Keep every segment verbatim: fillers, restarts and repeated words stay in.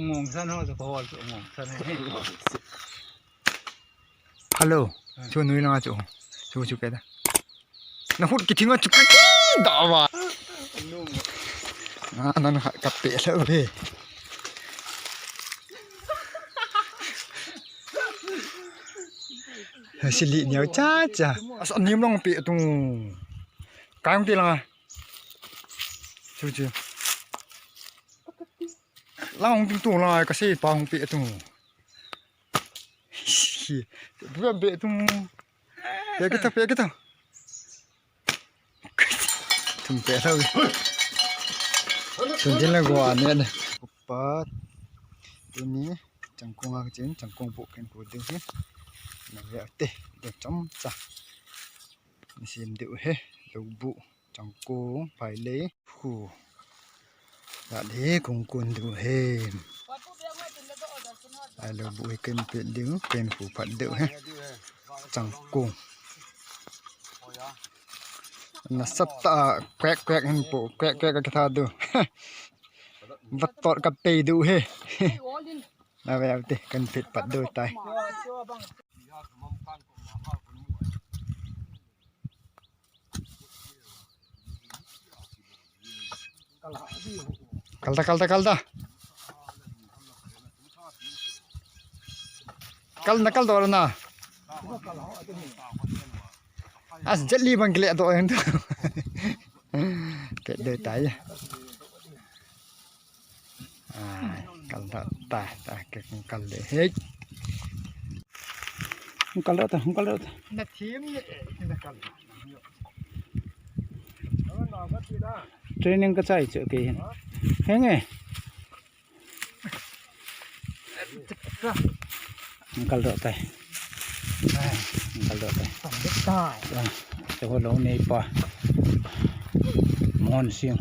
Ngong san ho, chu ko ho chu ngong san ho. Hello. Chu nui langa chu. Chu chu keda. Na hut ki thinga chu ki da wa. Ah, nan ha ka pe lo ve. Sili niau cha cha. Asa nim long pe tung. Kang ti langa. Chu chu. Lang hung tung tung lai ka sei pa hung pe tung. Hi, bu be tung. Pe kita, pe kita. Tum pe thau. Tum din la go ane ne. Kupa. Tuni changkong a chen, changkong bu ken ko ding hi. Na ve te, de chom cha. Sim diu he, lo bu. Changkong, phailei, khu. Lat hi kong kun diu he. Ai lo bu hi ken pe diu, ken khu phat diu he. Changkong. Nasat ta kwek kwek hin po, kwek kwek ka tha diu. Vat tot ka pe diu he. Na ve te, ken pe pat diu tai. Kalta, kalta, kalta. Kalna, kalta na. As jali bang kile to en tu. Ke de tai. Ai, kal da ta, ta, ke kal de. Hey. Kal da ta, kal da ta. Na thim ni, na kal. Training ka chai chu ke hin. Henge. Kal da tai. Kal da tai. Te ho lo nei pa. Mon sing.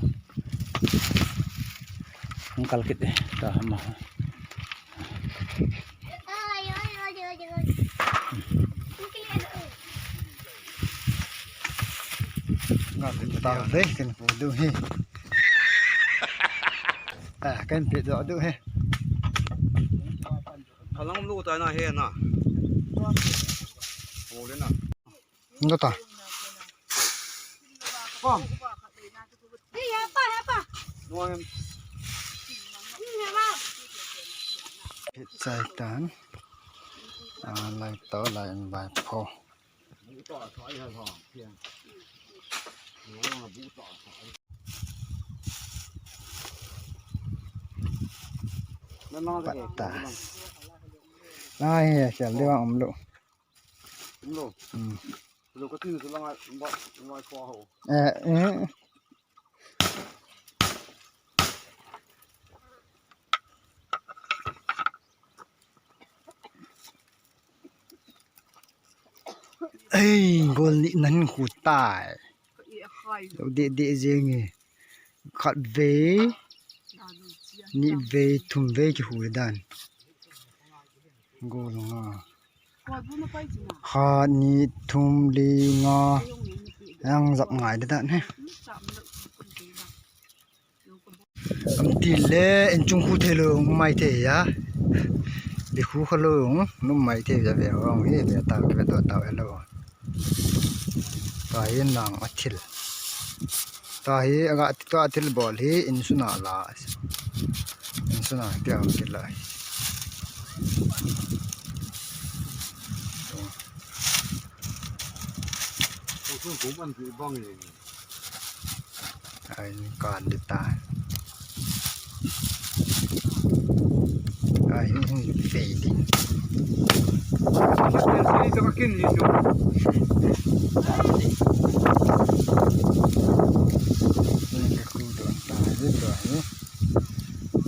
Ang kalkit eh. Ta ma. Nga ta ve ken pu du hi. Ah, ken pe do du hi. Kalang lu ta na he na. Mo le na. Nda ta. Kom. Nuang em. Pit sai tan. Ah, lai to, lai in bai pho. Patas. Lai he, sial deu a um lou. Lo. Hmm. Lo ka tin su langa ba, ba ko ho. Eh, eh. Ei, gol ni nan khu tai. Lo de de jeng e. Khat vei, ni vei, thum vei kihu dan. Gol nga. Khat, ni, thum, li, nga. Yang jap ngai de dan he. Am ti le, in chung khu thei lou, mai thei ya. Bi khu kha lou, num mai thei ya ve hong hi, ve tau, ve to tau hello. Tahi nang a thil. Tahi aga ti to a thil bol hi, in suna la. In suna ti a thil la. Khu khu man ti bang ye. Ai, kan de ta. Ai, hin hin fei ding. Hin ka ku don ta, de to, hin.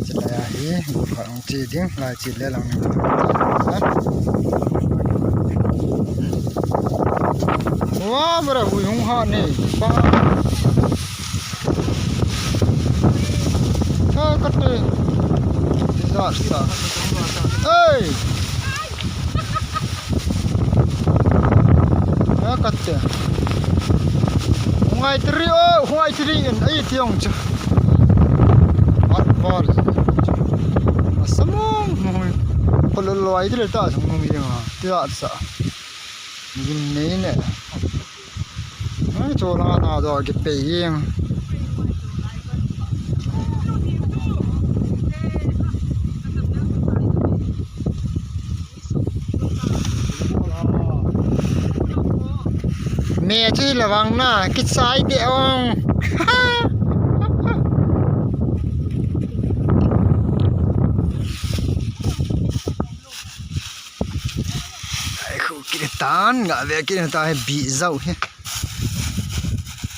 Chulai a hi, bu kha ang chi ding, lai chi le lang. Wa, mara hui hung ha ni. Pa. Ka, ka te. Disaster. Hey! Ka, ka te. Hungai tiri o, hungai tiri in. Ai, tiong cha. At bal. Asam Loi ti le ta sung nung jeng a. Ti la sa. Gin nei ne. Ai, cho la na do ke pe jeng. Me chu la vang na, kichai de ong. Ai, khu kile tan, nga ve kile ta he bi zau he.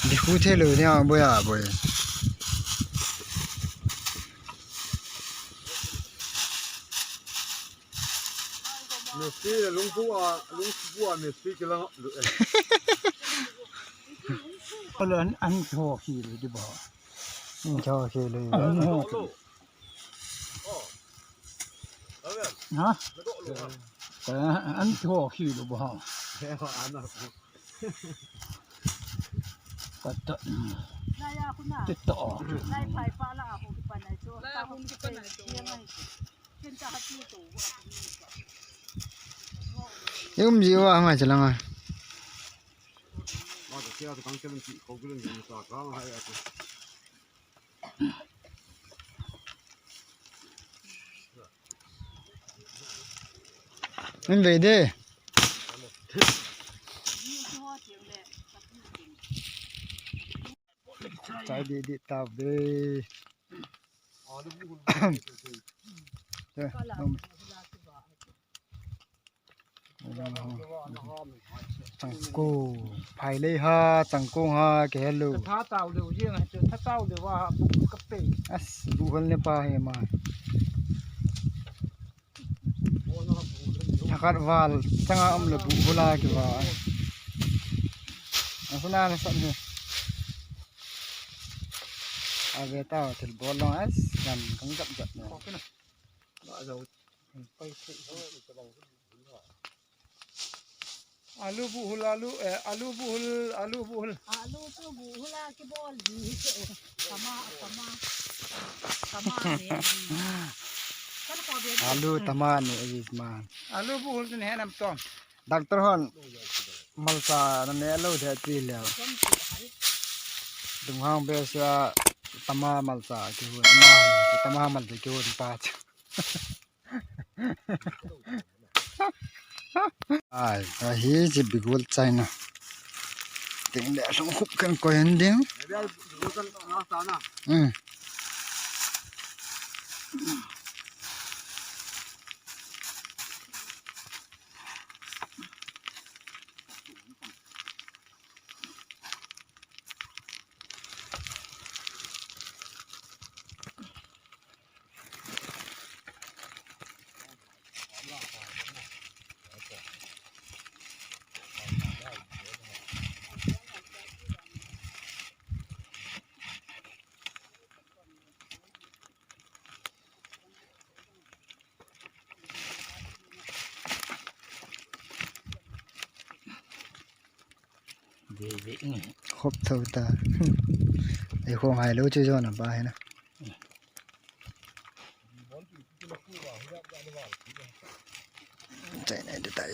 Bi khu the lo ne ang boya boy. Messi le lungpu a, lungpu a Messi ke lang lu e. An, an tho khi le di ba. An tho khi le. An tho. Ha? An tho khi le ba. Kata. Tito. Lai pai pa la a hung kipan ai chu. Lai a hung kipan ai chu. Ken ta ha ti to. Yum ji wa ngai chalanga. Wa ta kia ta kang chen ki ko gulun ni ta ka hai a. Min ve de. Chai di di ta ve. Te, um. Changkong, phai lei ha, changkong ha, ke hello. Tha tau leu jeng, tha tau leu wa, bu ka pe. As, bu hol ne pa he ma. Thakat val, changa um le bu hol a ke wa. Asuna na sat ne. Ave ta, thil bol long as, gan kang jap jap ne. Ba zo. Alu buhul, alu, eh, alu buhul, alu buhul. Alu chu buhul a kibol ji. Tama, tama. Tama ne. Kan ko be. Alu tama ne is man. Alu buhul tu ne nam tom. Doctor hon malcha na ne lo de ti le. Dunghang be sa tama malcha kihon. Tama malcha kihon pa. Ai, ahi ji bigol China. Ting le lung khup kan koi hen ding. Hmm. Khop thou ta. Ei khong hai lou chu jona ba hai na. Chai nai de tai.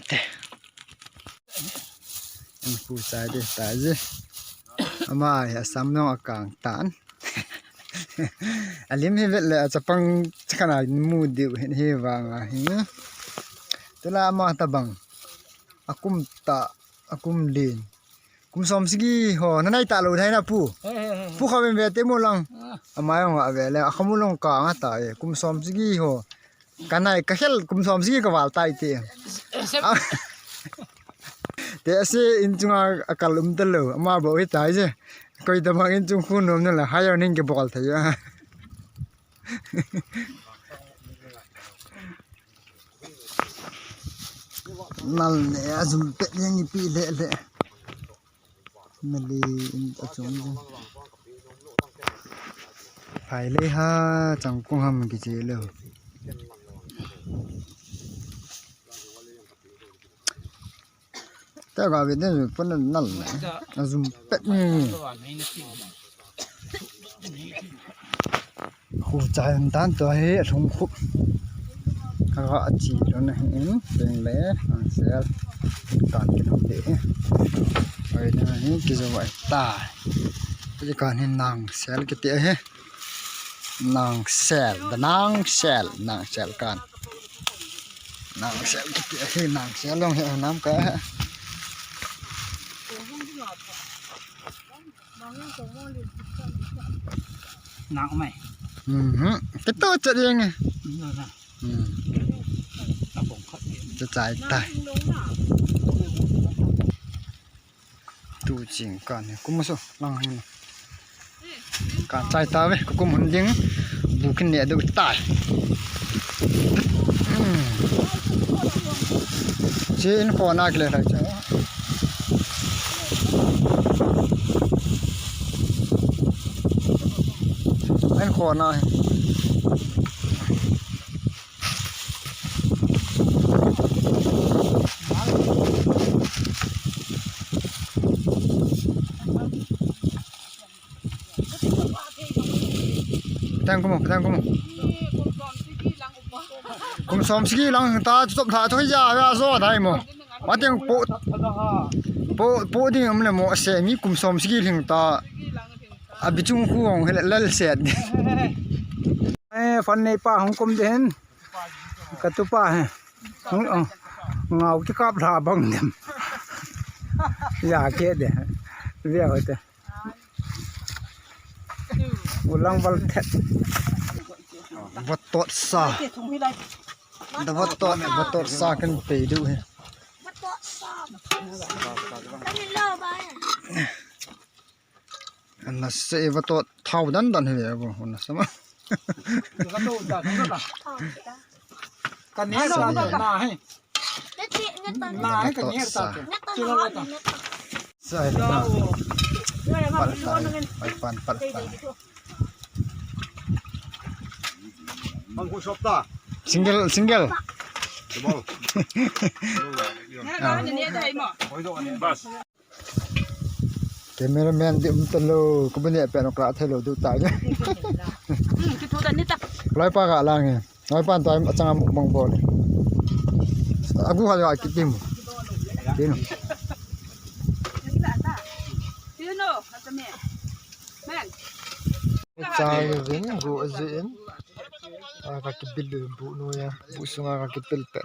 Te. An pu chai de tai je. Ama ya sam nong akang tan. Alim hi vet le achapang chakana mu diu hin hi vang a hi. Tula ama tabang. Akum ta, akum lin. Kum som sigi ho, nanai ta lo thai na pu. He, he, he, he. Pu kha ven ve te mo lang. Ah. Amai ho ave le, akhamu long ka nga ta e. Kum som sigi ho. Ka nai ka khel kum som sigi ka val tai te. Sep. Ah. Te ase in chunga akal um ta lo. Ama bo hi tai je. Koi ta bang in chung khu nom na la. Hai ning ke bol thai ya. Nal ne a zum pet jeng ipi le le. Nali in a chung jeng. Phai le ha chang kung ham kiche lo. Te ga ve den pon nal ne. A zum pet ni. Khu chai tan to he lhung khu. Aga chi lo na hin, teng le, nangsel. Kan ki lo de. Oi, na hin, ki zo ai ta. Ki kan hin nangsel ki te he. Nangsel, da nangsel, nangsel kan. Nangsel ki te he, nangsel long he, nam ka. Nang mai. Mhm. Kita chat yang eh. Hmm. Cha chai ta. Tu ching kan ni kum so lang ni. Kan chai ta ve, ka kum hun ding. Bu kin ne du tai. Hmm. Chi in kho na ki le lai cha. In kho na. Tang kumo, tang kumo. Kum som sigi lang ta chop tha thoi ja ya zo dai mo. Ma teng po, po, po ding um le mo se mi kum som sigi ling ta. Abi chung khu hong he lal se. Eh, fan nei pa hong kum den. Ka tu pa he. Hong, oh. Ngau ki kap tha bang dem. Ya ke de. Ve ho te. Ulang val thet. Vatot sa. Da vatot, vatot sa kan pe du he. Ana se vatot thau dan dan he bo, ana sama. Kan ne sa na he. Sa he na. Pal sa. Pal pan, pal pan. Single, single. Cameraman di um talo, ko bani pe no kla thelo du tai. Hmm, ki thu dan ni ta. Lai pa ka lang e. Lai pa tai achang am bang bol. Agu ha ya ki tim. Tim. You know, at the man. Man. Chai vin gu azin. A ka ki bil bu no ya. Bu sunga ka ki pil pe.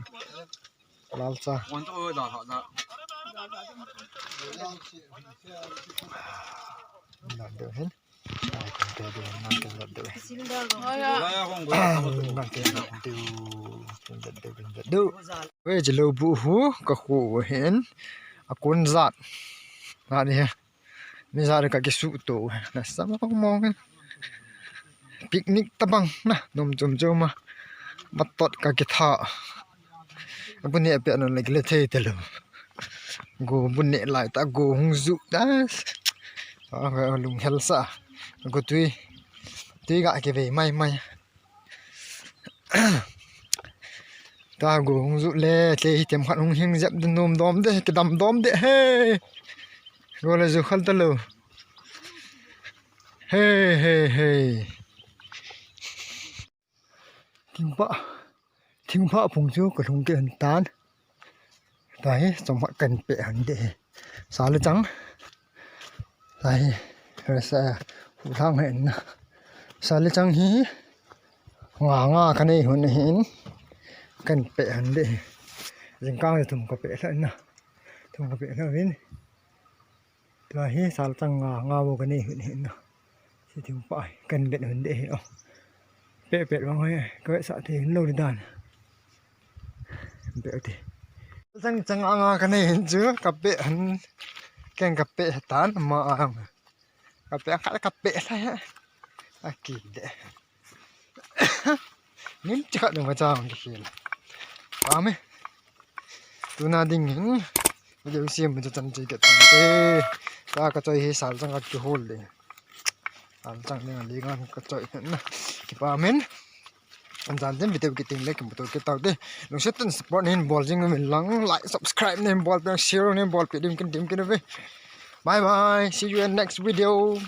Lalcha. Na do hen. Ai, kan te do, na te do. Ai, ya. Na te do, na te do. Ve jilo bu hu, ka khu hen. A kun jat. Na ni he. Mi jat ka ki su to. Na sa mong mong. Picnic tabang na, nom chom chom a. Vatot ka ki tha. Bu ne pe non le ki le thei te lo. Go bu ne lai ta go hung ju ta. A, lung hel sa. Go tui. Tui ga ki ve mai mai. Ta go hung ju le, te hi tem khat hung hing jep de nom dom de, ki dam dom de, he. Go le ju khal ta lo. He, he, he. Thingpha, thingpha phung chu ka lhung kit hen tan. Tahi, chomkhat kan pe hen de. Sa le chang. Tahi, rasa, hu thang hen na. Sa le chang hi, nga nga ka nei hun hin. Kan pe hen de. Jingkang thum ka pe lha na. Thum ka pe lha hin. Tua hi sal chang nga, nga bo ka nei hun hin na. Si thing pa, kan bet hun de hi o. Pe pe wang hoi, ka bet sa the hin lo di dan. Pe te. Chang chang nga ka nei hin chu, ka pe han. Ken ka pe tan ma ang. Ka pe kha ka pe la he. A ki de. Nim chikhat nung ka chang ki khel. Pa me. Tuna ding hin. Video sem mu chan chi ke tang te. Ka ka choi hi sal chang ka ki hol de. Sal chang ding a li ngan ka choi na. Ki pa men. An jan den video ki ting le ki mu to ki tau de. Lungset tah in support nin bol jing min lang, like, subscribe nin bol pe, share nin bol pe dim kin dim kin ve. Bye bye. See you in next video.